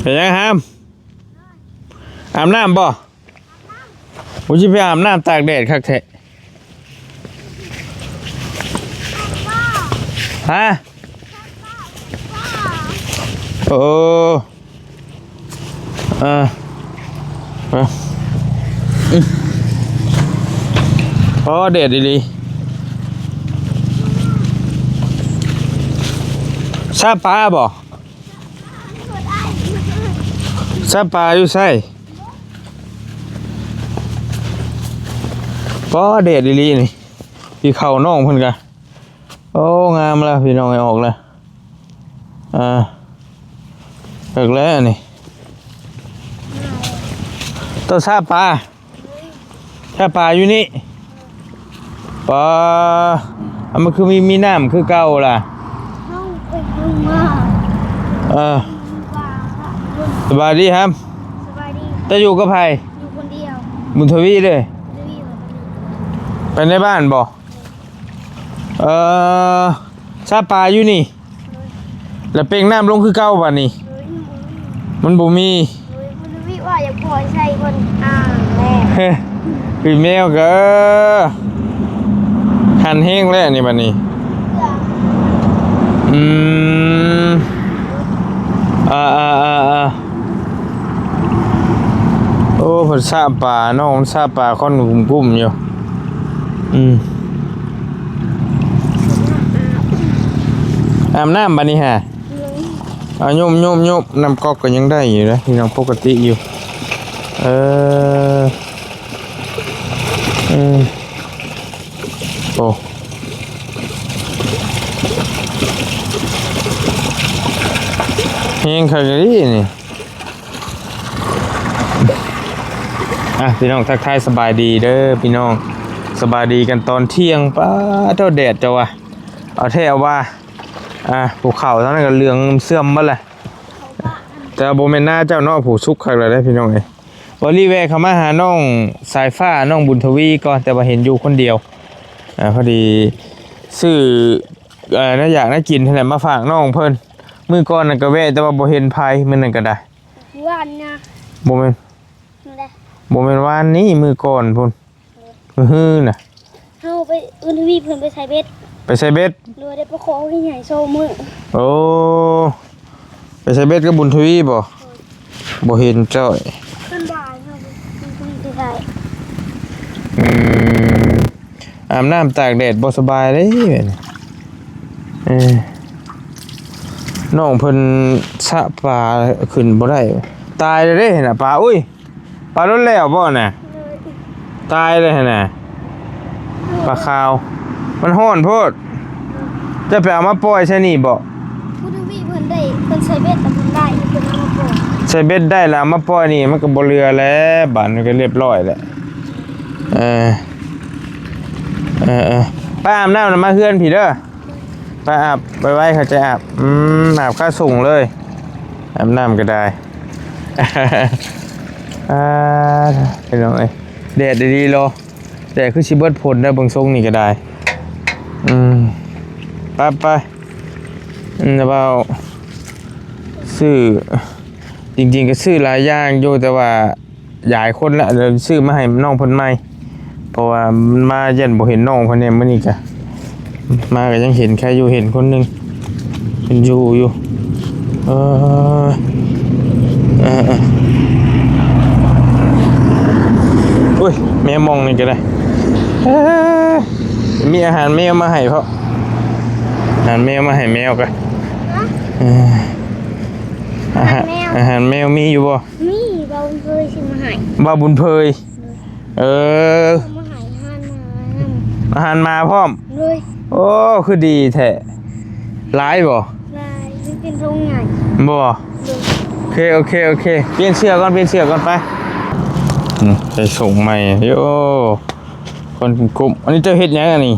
ເປັນຫຍັງຫາມ? ອາບນ້ຳບໍ່? ໂອ້ ຊິໄປອາບນ້ຳຕາກແດດຄັກແທ້. ຮະ? ໂອ້ ເອີ ເອີ ອືມ ໂອ້ ແດດອີ່ຫຼີ. ຊາປາບໍ່? ຊາປາຢູ່ໃສ? ປ້າ ແດດອີ່ຫຼີນີ້. ທີ່ເຂົ້ານ້ອງເພິ່ນກະ ໂອ້ ງາມແລ້ວພີ່ນ້ອງເອີຍ ອອກແລ້ວ ອ່າ ເລິກແລ້ວນີ້. ໂຕຊາປາ ຊາປາຢູ່ນີ້. ປາ ເອົາ ມັນຄືມີ ມີນ້ຳຄືເກົ່າລະ. ເຮົາໄປເບິ່ງມາ ເອີ ສະບາຍດີຫາມ. ສະບາຍດີ. ເຈົ້າຢູ່ກັບໃຜ? ຢູ່ຄົນດຽວ. ບຸນທະວີເດ້? ບຸນທະວີບໍ່ໄດ້ ໄປໃນບ້ານບໍ່? ເອີ ຊາປາຢູ່ນີ້ ແລ້ວເປັ່ງນ້ຳລົງຄືເກົ່າບາດນີ້. ໂດຍ ມັນບໍ່ມີ ມັນບໍ່ມີ. ໂດຍ ເພິ່ນວິວ່າຢາກປ່ອຍໃສ່ເພິ່ນອ່າງແລ້ວ ຄືແມວກະ ເອີ ຫັນແຮງແລ້ວນີ້ບາດນີ້. ອືມ ອ່າໆໆໆ ໂອ້ ເພິ່ນຊາປາ ນ້ອງມັນຊາປາ ຄວັນກຸ້ມໆຢູ່. ອືມ ອາບນ້ຳບາດນີ້ຫາ. ໂດຍ ອ່າ ໂຍມໆໆ ນ້ຳກັອກກໍຍັງໄດ້ຢູ່ເດ້ພີ່ນ້ອງ ປົກກະຕິຢູ່. ເອີ ອືມ ໂອ້ ແຮງຄັກອີ່ຫຼີນີ້. ອ່ະ ພີ່ນ້ອງ ທັກທາຍສະບາຍດີເດີພີ່ນ້ອງ ສະບາຍດີກັນຕອນທ່ຽງ. ປ້າໂທ້ ແດດເຈົ້າວ່າ ເອົາແທ້ເອົາວ່າ. ອ່າ ພູເຂົາທາງນັ້ນກໍເຫຼືອງເສື່ອມໝົດແຫຼະ ແຕ່ວ່າບໍ່ແມ່ນນາເຈົ້າເນາະ. ຜູ້ສຸກຄັກແລ້ວເດ້ພີ່ນ້ອງເອີຍ. ບໍ່ລີແວ່ເຂົ້າມາຫານ້ອງສາຍຟ້າ ນ້ອງບຸນທະວີກ່ອນ ແຕ່ວ່າເຫັນຢູ່ຄົນດຽວ. ອ່າ ພໍດີຊື້ ເອີ ແນວຢາກແນວກິນຫັ້ນແຫຼະ ມາຝາກນ້ອງເພິ່ນ. ມື້ກ່ອນນັ້ນກໍແວ່ ແຕ່ວ່າບໍ່ເຫັນໃຜ ມື້ນັ້ນກໍໄດ້. ວານນະ ບໍ່ແມ່ນ ນັ້ນແຫຼະ ບໍ່ແມ່ນວານນີ້ ມື້ກ່ອນພຸ້ນ. ມື້ຮືນນະ ເຮົາໄປ ບຸນທະວີເພິ່ນໄປໃສ່ເບັດ ໄປໃສ່ເບັດ. ໂດຍ ໄດ້ປາຄໍໃຫຍ່ສອງມື້. ໂອ້ ໄປໃສ່ເບັດກັບບຸນທະວີບໍ່? ໂດຍ ບໍ່ເຫັນຈ້ອຍ. ເພິ່ນວ່າເຮົາໄປ ບຸນທະວີໄປໃສ່ ອືມ ອາບນ້ຳຕາກແດດບໍ່ສະບາຍເດ້. ເອີ ນ້ອງເພິ່ນສະປາຂຶ້ນບໍ່ໄດ້ ຕາຍແລ້ວເດ້ນະປາ. ອຸ້ຍ ປາຫຼຸດແລ້ວບໍ່ນະ? ໂດຍ ຕາຍເລີຍຫັ້ນນະ ໂດຍ ປາຂາວ. ມັນຮ້ອນໂພດ. ເຈົ້າໄປເອົາມາປ່ອຍໃສ່ນີ້ບໍ່? ບຸນທະວີເພິ່ນໄດ້ ເພິ່ນໃສ່ເບັດແລ້ວເພິ່ນໄດ້ ເພິ່ນເອົາມາປ່ອຍ ໃສ່ເບັດໄດ້ແລ້ວເອົາມາປ່ອຍນີ້ ມັນກໍບໍ່ເຫຼືອແລ້ວ ບາດນີ້ກໍລຽບຮ້ອຍແລ້ວ. ເອີ ເອີໆ ໄປອາບນ້ຳນຳມາເຮືອນພີ້ເດີ. ໄປອາບໄວໆ ເຂົາຈະອາບ. ອືມ ອາບຄາສູງເລີຍ ອາບນ້ຳກໍໄດ້. ອ່າ ພີ່ນ້ອງເອີຍ ແດດດີໆ ໂລ ແດດຄືຊິເບິດພົ້ນແລ້ວ ເບິ່ງຊົງນີ້ກໍໄດ້. ອືມ ໄປໆ ອືມ ແລ້ວເວົ້າ ຊື້ ຈິງໆ ກໍຊື້ຫຼາຍຢ່າງຢູ່ ແຕ່ວ່າ ຫຼາຍຄົນລະ ດຽວຊື້ມາໃຫ້ນ້ອງເພິ່ນໃໝ່ ເພາະວ່າມັນມາຢ້ານບໍ່ເຫັນນ້ອງເພິ່ນແດ່. ມື້ນີ້ກະມາກໍຍັງເຫັນ ໃຄຢູ່ເຫັນຄົນໜຶ່ງ ເພິ່ນຢູ່ຢູ່. ເອີ ເອີໆ ໂອ້ຍ ແມວມອງນີ້ກໍໄດ້. ເອີ ມີອາຫານແມວມາໃຫ້ເພາະ ອາຫານແມວມາໃຫ້ແມວກະ ເອີ ອາຫານ ອາຫານແມວມີຢູ່ບໍ່? ມີ ບ່າວບຸນເຜີຍຊື້ມາໃຫ້ ບ່າວບຸນເຜີຍ. ເອີ ເອົາມາໃຫ້ ອາຫານໝານຳ ອາຫານໝາພ້ອມ. ໂດຍ ໂອ້ ຄືດີແທ້. ຫຼາຍບໍ່? ຫຼາຍ ມັນເປັນຖົງໃຫຍ່ບໍ່? ໂດຍ ໂອເຄ ໂອເຄ ໂອເຄ ປ່ຽນເສື້ອກ່ອນ ປ່ຽນເສື້ອກ່ອນ ໄປ. ອືມ ໄປສົ່ງໃໝ່ ໂອ້ ຄົນກຸ້ມ. ອັນນີ້ເຈົ້າເຮັດຫຍັງອັນນີ້?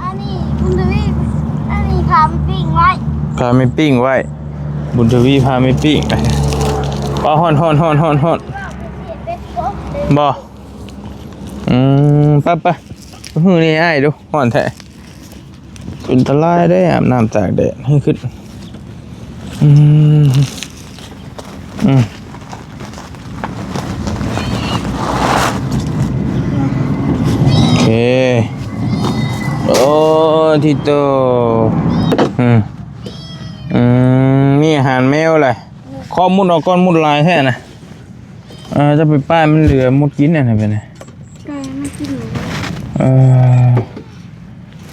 ອັນນີ້ບຸນທະວີ ອັນນີ້ພາໄປປີ້ງໄວ້ ພາໄປປີ້ງໄວ້ ບຸນທະວີພາໄປປີ້ງ. ອໍ ຮ້ອນໆໆໆ ບໍ່? ອືມ ໄປໆ ມື້ນີ້ອ້າຍດູ ຮ້ອນແທ້ ອັນຕະລາຍເດ້ ອາບນ້ຳຕາກແດດໃຫ້ຂຶ້ນ. ອືມ ອືມ ໂອເຄ ໂອ້ ທິໂຕ ອືມ ອືມ ມີອາຫານແມວແຫຼະ ເຄາະມຸດອອກກ່ອນ ມຸດຫຼາຍແທ້ນະ. ເອີ ຈະໄປປ້າຍມັນເຫຼືອ ມຸດກິນອັນນັ້ນໄປນະ ໄກ່ມັນກິນໝົດແລ້ວ. ເອີ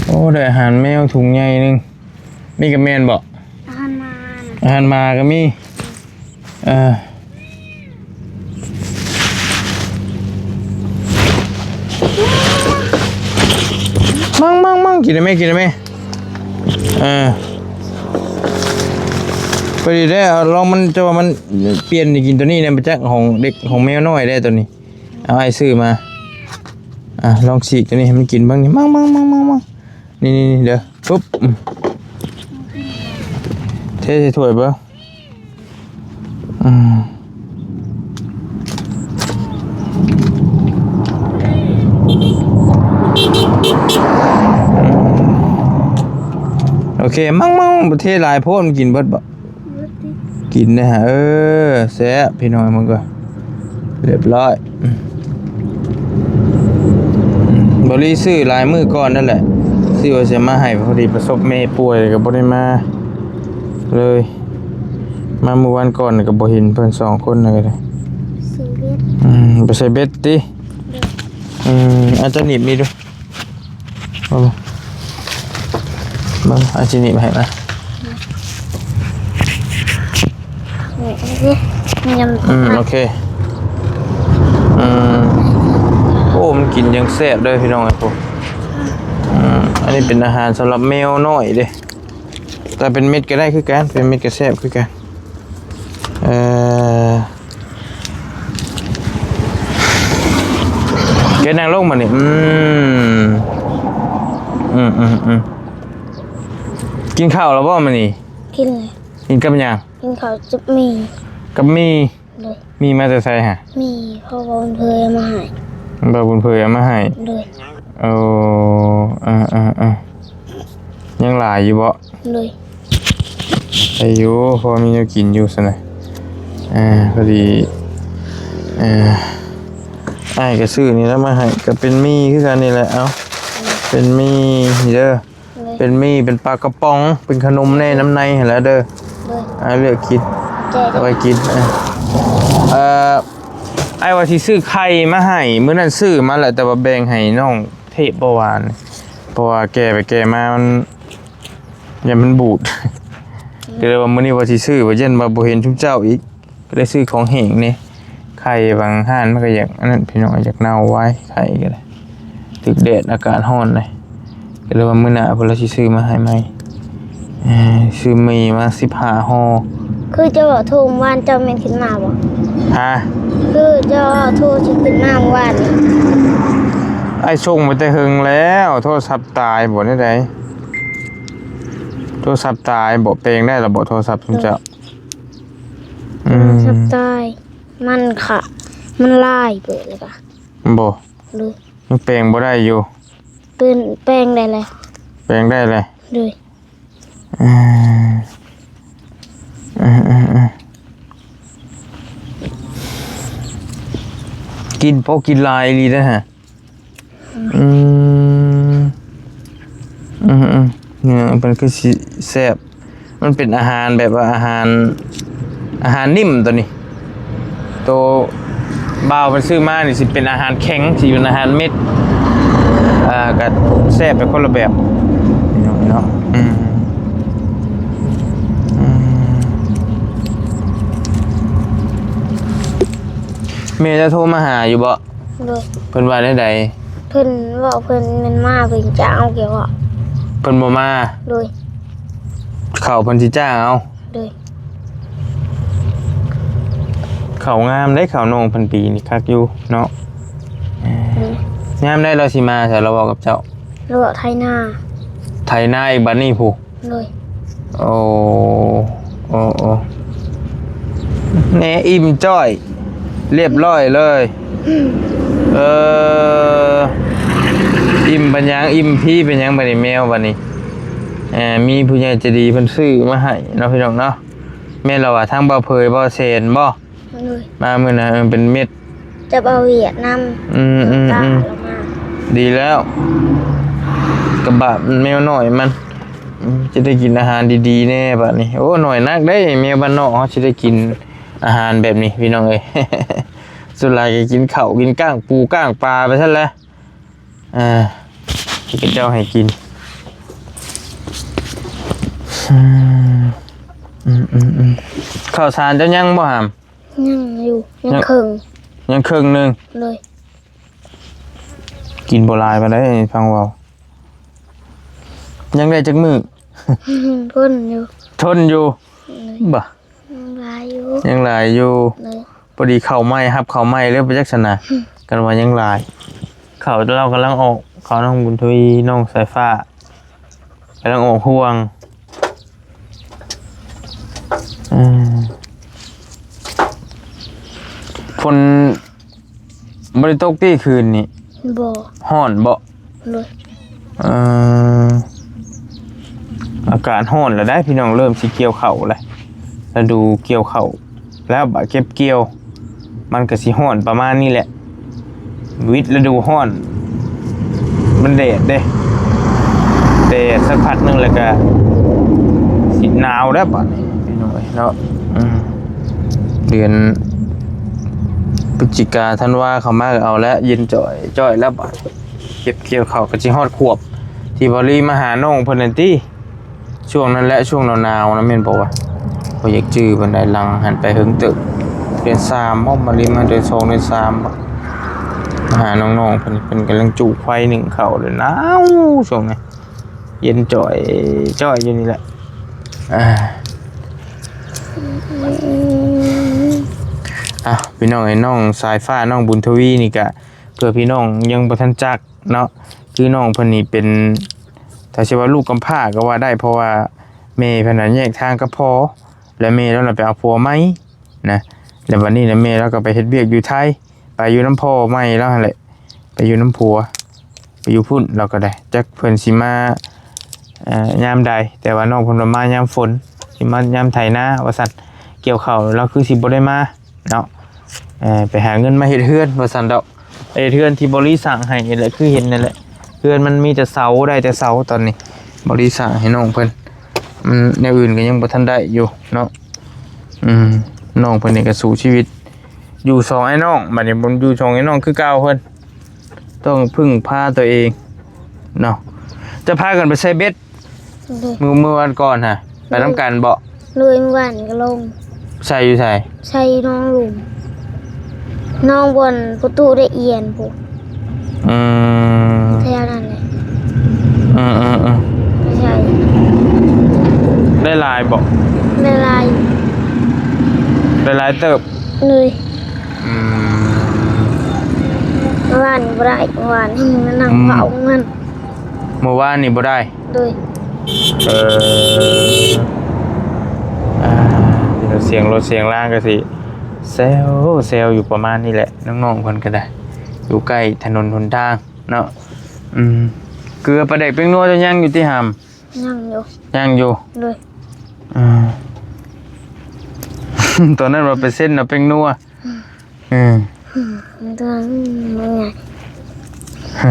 ໂອ້ ໄດ້ອາຫານແມວຖົງໃຫຍ່ໜຶ່ງ ນີ້ກໍແມ່ນບໍ່? ອາຫານໝານະ ອາຫານໝາກໍມີ. ເອີ ມັ່ງໆໆ ກິນໄດ້ແມ່ ກິນໄດ້ແມ່. ເອີ ພໍດີໄດ້ເອົາລອງມັນ ເຈົ້າວ່າມັນປ່ຽນນີ້ ກິນໂຕນີ້ແດ່ ມາຈາກຂອງເດັກ ຂອງແມວນ້ອຍໄດ້ໂຕນີ້ ເອົາ ອ້າຍຊື້ມາ. ອ່າ ລອງສີກໂຕນີ້ໃຫ້ມັນກິນເບິ່ງນີ້ ມັ່ງໆໆໆ ນີ້ໆໆ ເດີ ປຶບ ອືມ ເທໃສ່ຖ້ວຍເບິ່ງ. ອືມ ໂອເຄ ມັ່ງໆ ປະເທດຫຼາຍໂພດ ມັນກິນເບິດບໍ່? ກິນໄດ້ຫາ ເອີ ແຊບ ພີ່ນ້ອງ ມັນກໍ ຮຽບຮ້ອຍ. ອືມ ອືມ ບໍລິຊື້ຫຼາຍມື້ກ່ອນນັ້ນແຫຼະ ຊື້ວ່າຊິມາໃຫ້ ພໍດີປະສົບແມ່ປ່ວຍ ກໍບໍ່ໄດ້ມາເລີຍ. ມາມື້ວານກ່ອນກໍບໍ່ເຫັນເພິ່ນສອງຄົນນະ ກໍໄດ້ ໃສ່ເບັດ ອືມ ໄປໃສ່ເບັດຕິ. ໂດຍ ອືມ ເອົາ ເຈົ້າໜີບນີ້ດູ ເອົາ ເບິ່ງ ອ້າຍຊິໜີບໃຫ້ມາ. ອືມ ໂອເຄ ອືມ ໂອ້ ມັນກິນຢ່າງແຊບເດີ ພີ່ນ້ອງເອີຍ ໂອ້ ອືມ ອັນນີ້ເປັນອາຫານສຳລັບແມວນ້ອຍເດ້ ແຕ່ເປັນເມັດກໍໄດ້ຄືກັນ ເປັນເມັດກໍແຊບຄືກັນ. ເອີ ແກນັ່ງລົງມານີ້ ອືມ ອືມໆໆ ກິນເຂົ້າແລ້ວບໍ່ມື້ນີ້? ກິນແລ້ວ. ກິນກັບຫຍັງ? ກິນເຂົ້າກັບໝີ່. ກັບໝີ່? ໂດຍ. ໝີ່ມາແຕ່ໃສຫະ? ໝີ່ພໍ່ບຸນເຜີຍເອົາມາໃຫ້. ພໍ່ບຸນເຜີຍເອົາມາໃຫ້? ໂດຍ. ໂອ້ ເອີໆໆ ຍັງຫຼາຍຢູ່ບໍ່? ໂດຍ. ໄດ້ຢູ່ ພໍມີແນວກິນຢູ່ຊັ້ນນະ. ອ່າ ພໍດີ ອ່າ ອ້າຍກໍຊື້ນີ້ລະມາໃຫ້ ກໍເປັນໝີ່ຄືກັນນີ້ແຫຼະ. ເອົາ ເປັນໝີ່ເດີ ເປັນໝີ່ ເປັນປາກະປ໋ອງ ເປັນຂະໜົມແດ່ ນ້ຳໃນຫັ້ນແຫຼະເດີ. ໂດຍ. ອ້າຍເລືອກກິນ ເອົາໄວ້ກິນ. ເອີ ເອີ ອ້າຍວ່າຊິຊື້ໄຂ່ມາໃຫ້ ມື້ນັ້ນຊື້ມາແລ້ວ ແຕ່ວ່າແບ່ງໃຫ້ນ້ອງເທບບໍ່ຫວານ ເພາະວ່າແກ່ໄປແກ່ມາມັນ ຢ້ານມັນບູດ ກໍເລີຍວ່າມື້ນີ້ວ່າຊິຊື້ ວ່າຢ້ານວ່າບໍ່ເຫັນຊຸມເຈົ້າອີກ ກໍເລີຍຊື້ຂອງແຫ້ງແດ່. ໄຂ່ບາງຮ້ານມັນກໍຢາກອັນນັ້ນ ພີ່ນ້ອງ ຢາກເນົ່າໄວ ໄຂ່ກໍໄດ້ ຖືກແດດ ອາກາດຮ້ອນເດ້ ກໍເລີຍວ່າມື້ໜ້າພຸ້ນລະຊິຊື້ມາໃຫ້ໃໝ່. ເອີ ຊື້ໝີ່ມາສິບຫ້າຫໍ່. ຄືເຈົ້າເວົ້າໂທມື້ວານ ເຈົ້າແມ່ນຂຶ້ນມາບໍ່? ຮະ? ຄືເຈົ້າເວົ້າໂທຊິຂຶ້ນມາມື້ວານນີ້ ອ້າຍສົ່ງໄປແຕ່ເຫິງແລ້ວ ໂທລະສັບຕາຍບໍ່ ແນວໃດ? ໂທລະສັບຕາຍບໍ່? ແປງໄດ້ລະບໍ່ໂທລະສັບຊຸມເຈົ້າ? ໂດຍ. ອືມ ໂທລະສັບຕາຍ ມັນຂະ ມັນລາຍເບີດແລ້ວກະ ບໍ່ ໂດຍ ຍັງແປງບໍ່ໄດ້ຢູ່. ເປັນ ແປງໄດ້ແຫຼະ ແປງໄດ້ແຫຼະ. ໂດຍ. ເອີ ເອີໆໆ ກິນ ໂອ້ ກິນຫຼາຍອີ່ຫຼີເດ້ຫະ. ອືມ ອືມໆ ເນື້ອມັນຄືຊິແຊບ ມັນເປັນອາຫານແບບວ່າອາຫານ ອາຫານນິ່ມໂຕນີ້ ໂຕບ່າວເພິ່ນຊື້ມານີ້ຊິເປັນອາຫານແຂງ ຊິເປັນອາຫານເມັດ ອ່າ ກະແຊບໄປຄົນລະແບບເນາະ. ອືມ ອືມ ແມ່ຈະໂທມາຫາຢູ່ບໍ່? ໂດຍ. ເພິ່ນວ່າແນວໃດ? ເພິ່ນເວົ້າ ເພິ່ນແມ່ນມາ ເພິ່ນຈະເອົາແກເວາະ ເພິ່ນບໍ່ມາ. ໂດຍ. ເຂົ້າເພິ່ນຊິຈ້າງເອົາ. ໂດຍ. ເຂົ້າງາມເດ້ ເຂົ້ານ້ອງເພິ່ນປີນີ້ຄັກຢູ່ເນາະ. ໂດຍ. ຍາມໃດລາວຊິມາ ລາວເວົ້າກັບເຈົ້າ? ລາວເວົ້າໄຖນາ ໄຖນາອີກບັດນີ້ພຸ້ນ. ໂດຍ. ໂອ້ ໂອ້ ໂອ້ ແນ່ ອີ່ມຈ້ອຍ ລຽບຮ້ອຍເລີຍ. ເອີ ອີ່ມເປັນຫຍັງ? ອີ່ມພີ້ເປັນຫຍັງບັດນີ້ ແມວບັດນີ້? ເອີ ມີຜູ້ໃຫຍ່ໃຈດີເພິ່ນຊື້ມາໃຫ້ເນາະ ພີ່ນ້ອງເນາະ. ແມ່ນລະວ່າ ທາງບ່າວເຜີຍ ບ່າວແສນບໍ່? ໂດຍ ມາມື້ນະ ເອີ ເປັນເມັດ ຈະເອົາຫວຽດນຳ. ອືມໆໆ ລາວມາ ດີແລ້ວ ກະບາບແມວນ້ອຍມັນ ອືມ ຈະໄດ້ກິນອາຫານດີໆແດ່ບາດນີ້. ໂອ້ ນ້ອຍນັກເດ້ ແມວບ້ານນອກເຮົາຊິໄດ້ກິນອາຫານແບບນີ້ ພີ່ນ້ອງເອີຍ. ສ່ວນຫຼາຍກໍກິນເຂົ້າ ກິນກ້າງປູກ້າງປາໄປຊັ້ນແຫຼະ. ອ່າ ທີ່ເຂົາເຈົ້າໃຫ້ກິນ. ອືມ ອືມໆໆ ເຂົ້າສານເຈົ້າຍັງບໍ່ຫາມ? ຍັງຢູ່ ຍັງ ຍັງເຄິ່ງ ຍັງເຄິ່ງໜຶ່ງ. ໂດຍ ກິນບໍ່ຫຼາຍປານໃດ ຟັງເວົ້າ. ຍັງໄດ້ຈັກມື້? ທົນຢູ່ ທົນຢູ່. ໂດຍ ບໍ່ ຍັງຫຼາຍຢູ່ ຍັງຫຼາຍຢູ່. ໂດຍ ພໍດີເຂົ້າໃໝ່ ຮັບເຂົ້າໃໝ່ເລີຍໄປຈັກຊັ້ນນະ. ອືມ ກັນວ່າຍັງຫຼາຍ ເຂົ້າລາວກຳລັງອອກ ເຂົ້ານ້ອງບຸນທະວີ ນ້ອງສາຍຟ້າ ກຳລັງອອກຮວງ. ອືມ ຝົນບໍ່ໄດ້ຕົກຕິຄືນນີ້? ບໍ່ ຮ້ອນບໍ່? ໂດຍ ເອີ ອາກາດຮ້ອນແລ້ວໄດ໋ພີ່ນ້ອງ ເລີ່ມຊິກ່ຽວເຂົ້າແລ້ວ ລະດູກ່ຽວເຂົ້າແລ້ວ ບາດເກັບກ່ຽວ ມັນກໍຊິຮ້ອນປະມານນີ້ແຫຼະ ວິດລະດູຮ້ອນ. ມັນແດດເດ້ ແດດສັກພັກໜຶ່ງແລ້ວກໍຊິໜາວແລ້ວບາດນີ້ພີ່ນ້ອງເອີຍເນາະ. ອືມ ເດືອນພຶສຈິກາ ທັນວາເຂົ້າມາກໍເອົາແລ້ວ ເຢັນຈ່ອຍໆແລ້ວບາດ ເກັບກ່ຽວເຂົ້າກໍຊິຮອດຂວບ ທີ່ບ່າວລີມາຫານ້ອງເພິ່ນນັ້ນຕິ. ຊ່ວງນັ້ນແຫຼະ ຊ່ວງໜາວໆນະ ແມ່ນບໍ່ວະ? ບໍ່ຢາກຈື່ປານໃດ ຫຼັງຫັ້ນໄປເຫິງເຕີບ ເດືອນສາມບໍ? ບ່າວລີມາເດືອນສອງ ເດືອນສາມບໍ? ມາຫານ້ອງໆເພິ່ນ ເພິ່ນກຳລັງຈູດໄຟໜຶ້ງເຂົ້າເລີຍ ໜາວຊ່ວງນີ້ ເຢັນຈ່ອຍໆຢູ່ນີ້ແຫຼະ. ອ່າ ອ່ະ ພີ່ນ້ອງເອີຍ ນ້ອງສາຍຟ້າ ນ້ອງບຸນທະວີນີ້ກະ ເພື່ອພີ່ນ້ອງຍັງບໍ່ທັນຈັກ ເນາະ ຄືນ້ອງເພິ່ນນີ້ເປັນ ຖ້າຊິວ່າລູກກຳພ້າກໍວ່າໄດ້ ເພາະວ່າແມ່ເພິ່ນນະແຍກທາງກັບພໍ່ ແລະແມ່ລາວນະໄປເອົາຜົວໃໝ່ນະ ແລະບັດນີ້ນະແມ່ລາວກໍໄປເຮັດວຽກຢູ່ໄທ ໄປຢູ່ນຳພໍ່ໃໝ່ລາວຫັ້ນແຫຼະ ໄປຢູ່ນຳຜົວ ໄປຢູ່ພຸ້ນລາວກໍໄດ້ ຈັກເພິ່ນຊິມາ ເອີ ຍາມໃດ ແຕ່ວ່ານ້ອງເພິ່ນວ່າມາຍາມຝົນ ຊິມາຍາມໄຖນາວ່າຊັ້ນ ກ່ຽວເຂົ້າລາວຄືຊິບໍ່ໄດ້ມາ ເນາະ ເອີ ໄປຫາເງິນມາເຮັດເຮືອນວ່າຊັ້ນດອກ ເຮັດເຮືອນທີ່ບໍລິສັງໃຫ້ນີ້ແຫຼະ ຄືເຫັນນັ້ນແຫຼະ ເຮືອນມັນມີແຕ່ເສົາ ໄດ້ແຕ່ເສົາຕອນນີ້ ບໍລິສັງໃຫ້ນ້ອງເພິ່ນ ມັນແນວອື່ນກໍຍັງບໍ່ທັນໄດ້ຢູ່ເນາະ. ອືມ ນ້ອງເພິ່ນນີ້ກໍສູ້ຊີວິດ ຢູ່ສອງອ້າຍນ້ອງ ບັດນີ້ບໍ່ຢູ່ສອງອ້າຍນ້ອງຄືເກົ່າ ເພິ່ນຕ້ອງເພິ່ງພາຕົວເອງເນາະ. ຈະພາກັນໄປໃສ່ເບັດ ໂດຍ ມື້ ມື້ວານກ່ອນຫະ ໄປນຳກັນບໍ? ໂດຍ ມື້ວານນີ້ກໍລົງ. ໃສ່ຢູ່ໃສ? ໃສ່ໜອງຫຼຸມ ໜອງບ່ອນປະຕູໄດ້ອຽນພຸ້ນ. ອືມ ແຖວນັ້ນແຫຼະ. ອືມໆໆ ໃສ່. ໄດ້ຫຼາຍບໍ? ໄດ້ຫຼາຍ ໄດ້ຫຼາຍເຕີບ. ໂດຍ. ອືມ ມື້ວານນີ້ບໍ່ໄດ້ ມື້ວານນີ້ມານັ່ງ ອືມ ເຝົ້າມັນ. ມື້ວານນີ້ບໍ່ໄດ້? ໂດຍ. ເອີ ອ່າ ສຽງລົດສຽງລາງກໍຊິແຊວໆຢູ່ປະມານນີ້ແຫຼະ ນ້ອງໆເພິ່ນກໍໄດ້ ຢູ່ໃກ້ຖະໜົນຫົນທາງເນາະ. ອືມ ເກືອປາແດກແປ້ງນົວເຈົ້າຍັງຢູ່ຕິຫຳ? ຍັງຢູ່ ຍັງຢູ່. ໂດຍ. ອ່າ ຕອນນັ້ນວ່າໄປເຊັນເອົາແປ້ງນົວ. ອືມ ອືມ ຕອນນັ້ນມັນຫຍັງ ຮະ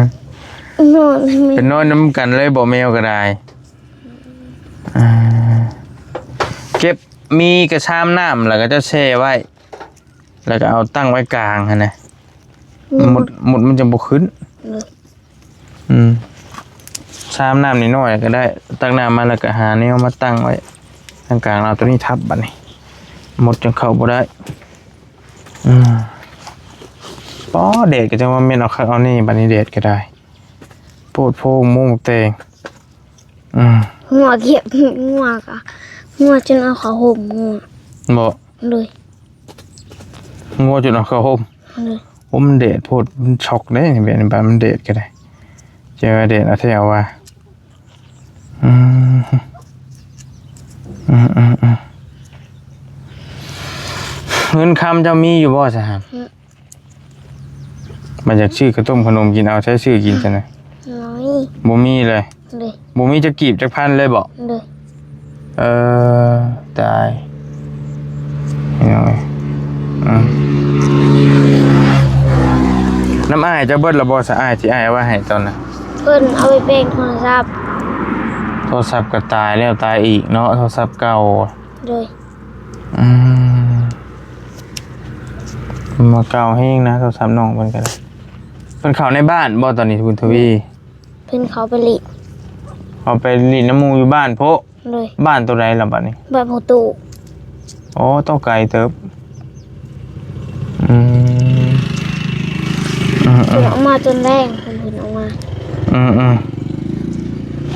ນອນ ໄປນອນນຳກັນເລີຍບໍ ແມວກໍໄດ້. ອ່າ ເກັບ ມີກະຊາມນ້ຳ ແລ້ວກໍເຈົ້າແຊ່ໄວ້ ແລ້ວກໍເອົາຕັ້ງໄວ້ກາງຫັ້ນນະ ອືມ ມົດ ມົດມັນຈະບໍ່ຂຶ້ນ. ໂດຍ. ອືມ ຊາມນ້ຳນ້ອຍໆກໍໄດ້ ຕັກນ້ຳມາແລ້ວກໍຫາແນວມາຕັ້ງໄວ້ທາງກາງ ເອົາຕົວນີ້ທັບ ບັດນີ້ມົດຈັ່ງເຂົ້າບໍ່ໄດ້. ອືມ ປໍ ແດດກໍຈັ່ງວ່າແມ່ນເອົາຄັກເອົາແນ່ ບັດນີ້ແດດກໍໄດ້ ໂພດໂພ ໝວກແຕງ. ອືມ ງົວເກັບ ງົວກະ ງົວຈົນເອົາຜ້າຫົ່ມ ງົວ ບໍ່? ໂດຍ. ງົວຈົນເອົາຜ້າຫົ່ມ. ໂດຍ. ໂອ້ ມັນແດດໂພດ ມັນຊັອກເດ້ ແບບນີ້ ບາດມັນແດດກໍໄດ້ ເຈົ້າວ່າແດດເອົາແທ້ວ່າ. ອືມ ອືມໆໆ ເງິນຄຳເຈົ້າມີຢູ່ບໍ່ຊະຫາ? ອືມ ມັນຢາກຊື້ເຂົ້າຕົ້ມເຂົ້າໜົມກິນ ເອົາໃສຊື້ກິນຊັ້ນນະ? ບໍ່ມີ ບໍ່ມີເລີຍ. ໂດຍ. ບໍ່ມີຈັກກີບຈັກພັນເລີຍບໍ? ໂດຍ. ເອີ ຕາຍ ເຈົ້າເບິດລະບໍ່ ສະອ້າຍ ທີ່ອ້າຍເອົາໄວ້ໃຫ້ຕອນນັ້ນ? ເພິ່ນເອົາໄປແປງໂທລະສັບ. ໂທລະສັບກໍຕາຍແລ້ວຕາຍອີກເນາະ ໂທລະສັບເກົ່າ. ໂດຍ. ອືມ ມາເກົ່າແຮງນະ ໂທລະສັບນ້ອງເພິ່ນກໍໄດ້. ເພິ່ນເຂົ້າໃນບ້ານບໍ່ຕອນນີ້ ບຸນທະວີ? ເພິ່ນເຂົ້າໄປຫຼິ້ນ. ເຂົ້າໄປຫຼິ້ນນຳໝູ່ຢູ່ບ້ານພຸ້ນ? ໂດຍ. ບ້ານໂຕໃດລະບັດນີ້? ບ້ານໂພຕູ້. ໂອ້ ໂຕໄກເຕີບ. ອືມ ເພິ່ນອອກມາຕອນແລງ ເພິ່ນ ເພິ່ນອອກມາ. ອືມ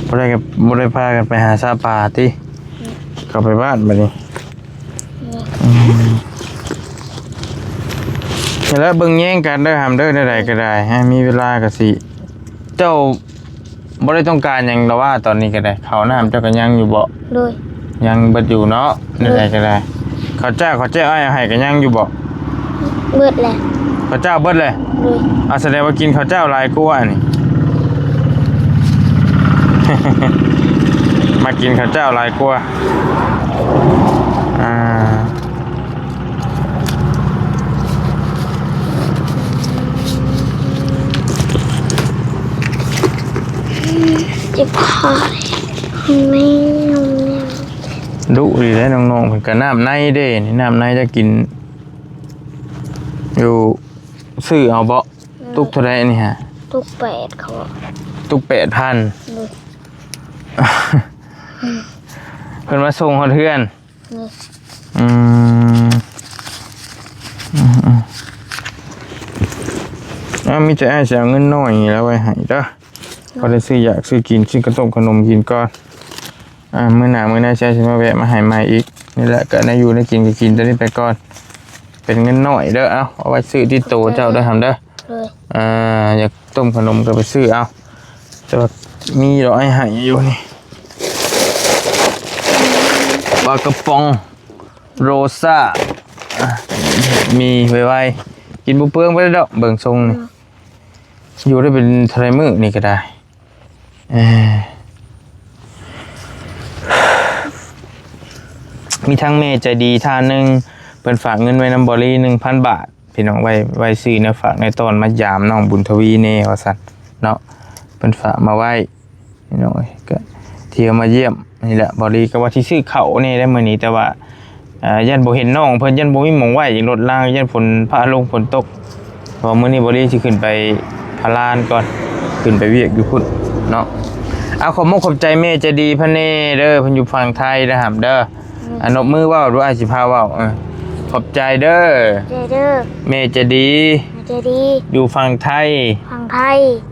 ໆ ບໍ່ໄດ້ ບໍ່ໄດ້ພາກັນໄປຫາຊາປາຕິ? ອືມ ເຂົ້າໄປບ້ານບັດນີ້. ອືມ ອືມ ແລ້ວເບິ່ງແຍງກັນເດີຫຳເດີ ແນວໃດກໍໄດ້ ໃຫ້ມີເວລາກໍຊິ ເຈົ້າ ບໍ່ໄດ້ຕ້ອງການຫຍັງດອກວ່າ ຕອນນີ້ກໍໄດ້ ເຂົ້ານ້ຳເຈົ້າກໍຍັງຢູ່ບໍ່? ໂດຍ. ຍັງເບິດຢູ່ເນາະ. ໂດຍ. ແນວໃດກໍໄດ້ ເຂົ້າເຈົ້າ ເຂົ້າເຈົ້າອ້າຍເອົາໃຫ້ກໍຍັງຢູ່ບໍ່? ເບິດແລ້ວ. ເຂົ້າເຈົ້າເບິດແລ້ວ? ໂດຍ. ອາ ສະແດງວ່າກິນເຂົ້າເຈົ້າຫຼາຍກວ່ານີ້ ມາກິນເຂົ້າເຈົ້າຫຼາຍກວ່າ. ອ່າ ເຈັບຄາ. ແມ່ ດຸດີເດ້ນ້ອງໆ ເພິ່ນກະນ້ຳໃນເດ້ ນີ້ນ້ຳໃນຈະກິນຢູ່ ຊື້ເອົາເບາະ. ຕຸກເທົ່າໃດອັນນີ້ຫະ? ຕຸກແປດ ເຂົາເວົ້າ. ຕຸກແປດພັນ. ໂດຍ. ເພິ່ນມາສົ່ງຮອດເຮືອນ. ໂດຍ. ອືມ ອືມໆ ເອົາ ມີແຕ່ອ້າຍຊິເອົາເງິນນ້ອຍນີ້ລະໄວ້ໃຫ້ເດີ ພໍໄດ້ຊື້ຢາກຊື້ກິນ ຊື້ຂະໜົມຂະໜົມກິນກ່ອນ. ອ່າ ມື້ໜ້າມື້ໃນຊິມາແວະມາໃຫ້ໃໝ່ອີກ. ນີ້ແຫຼະ ກະແນວຢູ່ແນວກິນກໍກິນຕົວນີ້ໄປກ່ອນ ເປັນເງິນນ້ອຍເດີ. ເອົາ ເອົາໄວ້ຊື້ຕິດໂຕເຈົ້າເດີ ຫຳເດີ. ໂດຍ. ອ່າ ຢາກຕົ້ມຂະໜົມກໍໄປຊື້ເອົາ ແຕ່ວ່າມີດອກ ອ້າຍໃຫ້ຢູ່ນີ້ ປາກະປ໋ອງ ໂຣຊາ ອ່າ ມີໄວໆ ກິນບໍ່ເປືອງໄປເດີດອກ ເບິ່ງຊົງນີ້. ອືມ ຢູ່ໄດ້ເປັນເທົ່າໃດມື້ນີ້ກໍໄດ້. ເອີ ມີທັງແມ່ໃຈດີທ່ານໜຶ່ງ ເພິ່ນຝາກເງິນໄວ້ນຳບໍລີ ໜຶ່ງພັນບາດ ພີ່ນ້ອງ ໄວ້ ໄວ້ຊື້ແນວຝາກແນວຕ້ອນມາຢາມນ້ອງບຸນທະວີແດ່ວ່າຊັ້ນເນາະ ເພິ່ນຝາກມາໄວ້ ພີ່ນ້ອງເອີຍ ກໍທ່ຽວມາຢ້ຽມນີ້ແຫຼະ. ບໍລີກໍວ່າຊິຊື້ເຂົ້າແດ່ໄດ໋ມື້ນີ້ ແຕ່ວ່າ ອ່າ ຢ້ານບໍ່ເຫັນນ້ອງເພິ່ນ ຢ້ານບໍ່ມີໝ່ອງໄວ້ອີກ ລົດລາງ ຢ້ານຝົນຟ້າລົງ ຝົນຕົກ. ເພາະມື້ນີ້ບໍລີຊິຂຶ້ນໄປພະລານກ່ອນ ຂຶ້ນໄປວຽກຢູ່ພຸ້ນເນາະ. ເອົາ ຂອບມຸກຂອບໃຈແມ່ໃຈດີເພິ່ນແດ່ເດີ ເພິ່ນຢູ່ຝັ່ງໄທເດີ ຫຳເດີ. ອືມ ອ່າ ນົບມືເວົ້າດູ ອ້າຍຊິພາເວົ້າ. ເອີ ຂອບໃຈເດີ ໃຈເດີ ແມ່ໃຈດີ ແມ່ໃຈດີ ຢູ່ຝັ່ງໄທ ຝັ່ງໄທ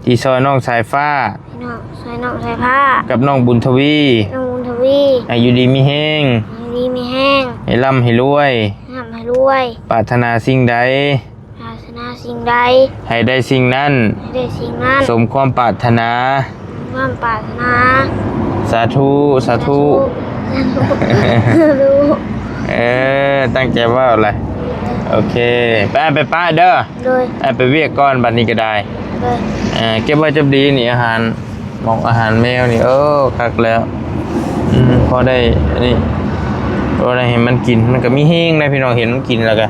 ທີ່ຊ່ອຍນ້ອງສາຍຟ້າ ພີ່ນ້ອງ ຊ່ອຍນ້ອງສາຍຟ້າ ກັບນ້ອງບຸນທະວີ ນ້ອງບຸນທະວີ ໃຫ້ຢູ່ດີມີແຮງ ໃຫ້ຢູ່ດີມີແຮງ ໃຫ້ລ່ຳໃຫ້ລວຍ ໃຫ້ລ່ຳໃຫ້ລວຍ ປາດຖະໜາສິ່ງໃດ ປາດຖະໜາສິ່ງໃດ ໃຫ້ໄດ້ສິ່ງນັ້ນ ໃຫ້ໄດ້ສິ່ງນັ້ນ ສົມຄວາມປາດຖະໜາ ສມຄວາມປາດຖະໜາ. ສາທຸ ສາທຸ ສາທຸ ສາທຸ. ເອີ ຕັ້ງໃຈເວົ້າແຫຼະ. ໂອເຄ ໄປ ອ້າຍໄປປະເດີ. ໂດຍ. ອ້າຍໄປວຽກກ່ອນ ບັດນີ້ກໍໄດ້. ໂດຍ. ເອີ ເກັບໄວ້ຈັບດີນີ້ ອາຫານ ໝອກອາຫານແມວນີ້ ເອີ ຄັກແລ້ວ. ອືມ ພໍໄດ້ອັນນີ້ ພໍໄດ້ໃຫ້ມັນກິນ ມັນກໍມີແຮງນະ ພີ່ນ້ອງ ເຫັນມັນກິນແລ້ວກໍ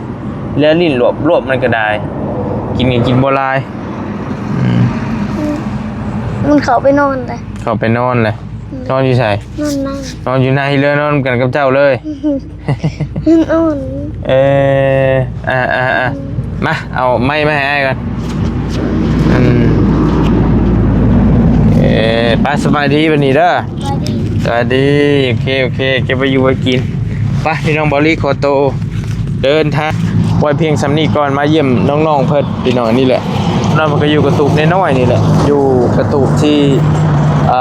ແລະ ຫຼິ້ນລວບໆ ມັນກໍໄດ້ ກິນກໍກິນບໍ່ຫຼາຍ. ອືມ ມັນເຂົ້າໄປນອນເລີຍ ເຂົ້າໄປນອນເລີຍ. ອືມ ນອນຢູ່ໃສ? ນອນໃນ ນອນຢູ່ໃນເລີຍ ນອນກັນກັບເຈົ້າເລີຍ. ນອນ ເອີ ອ່າໆໆ ອືມ ມາ ເອົາໄມ້ມາໃຫ້ອ້າຍກ່ອນ. ອືມ ເອີ ໄປ ສະບາຍດີບັດນີ້ເດີ. ສະບາຍດີ ສະບາຍດີ. ໂອເຄ ໂອເຄ ເກັບໄວ້ຢູ່ໄວ້ກິນ. ໄປ ພີ່ນ້ອງ ເບົາລີຂໍໂຕເດີນທາງໄວ້ພຽງສ່ຳນີ້ກ່ອນ ມາຢ້ຽມນ້ອງໆ ເພິ່ນ ພີ່ນ້ອງ. ນີ້ແຫຼະ ນ້ອງເພິ່ນກໍຢູ່ກະຕູບນ້ອຍໆ ນີ້ແຫຼະ ຢູ່ກະຕູບທີ່ ເອີ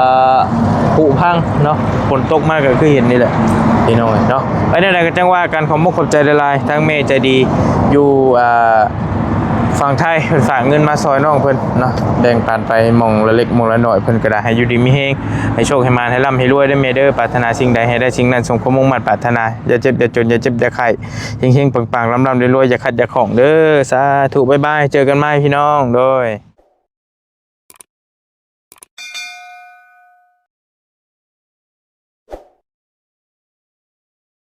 ຜຸພັງເນາະ ຝົນຕົກມາກໍຄືເຫັນນີ້ແຫຼະ ພີ່ນ້ອງເນາະ. ໄປແນວໃດກໍຈັ່ງວ່າກັນ ຂອບມຸກຂອບໃຈຫຼາຍໆ ທັງແມ່ໃຈດີຢູ່ ອ່າ ຝັ່ງໄທ ເພິ່ນຝາກເງິນມາຊ່ອຍນ້ອງເພິ່ນເນາະ ແບ່ງປັນໄປໝ່ອງລະເລັກໝ່ອງລະນ້ອຍ ເພິ່ນກໍໄດ້ ໃຫ້ຢູ່ດີມີແຮງ ໃຫ້ໂຊກໃຫ້ໝານ ໃຫ້ລ່ຳໃຫ້ລວຍເດີແມ່ເດີ. ປາດຖະໜາສິ່ງໃດໃຫ້ໄດ້ສິ່ງນັ້ນ ສົມຄວາມມຸ່ງມາດປາດຖະໜາ ຢ່າເຈັບຢ່າຈົນ ຢ່າເຈັບຢ່າໄຂ້ ເຮັງໆ ປັງໆ ລ່ຳໆ ລວຍໆ ຢ່າຂັດຢ່າຂ້ອງເດີ. ສາທຸ ບາຍບາຍ ເຈີກັນໃໝ່ ພີ່ນ້ອງ ໂດຍ.